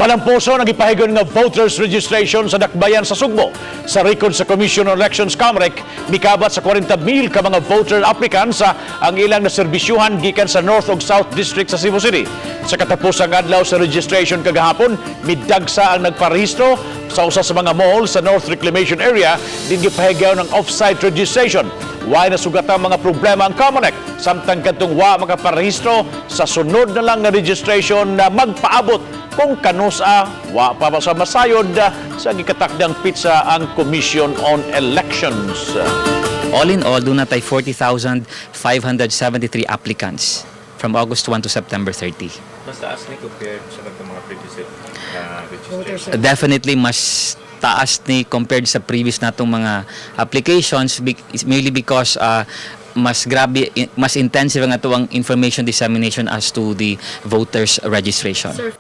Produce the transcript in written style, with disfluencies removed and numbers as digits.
Malampuso ang gipahigayon nga voters registration sa Dakbayan sa Sugbo. Sa record sa Commission on Elections, COMELEC, mikabat sa 40,000 ka mga voter applicants sa ang ilang naserbisyuhan gikan sa North ug South District sa Cebu City. Sa katapusang adlaw sa registration kagahapon, midagsa ang nagparehistro sa usa sa mga mall sa North Reclamation Area din gipahigayon ang off-site registration. Way nasugatang mga problema ang COMELEC samtang kadtong wa makaparehistro sa sunod na lang nga registration na magpaabot kung kanusa wa pa ba sa masayod sa gikatakdang petsa ang Commission on Elections. All in all, duna tay 40,573 applicants from August 1 to September 30. Mas taas ni compared sa katong mga previous registration. Definitely mas taas ni compared sa previous natong mga applications merely because mas grabe, mas intensive ang atoang information dissemination as to the voters registration. Sir,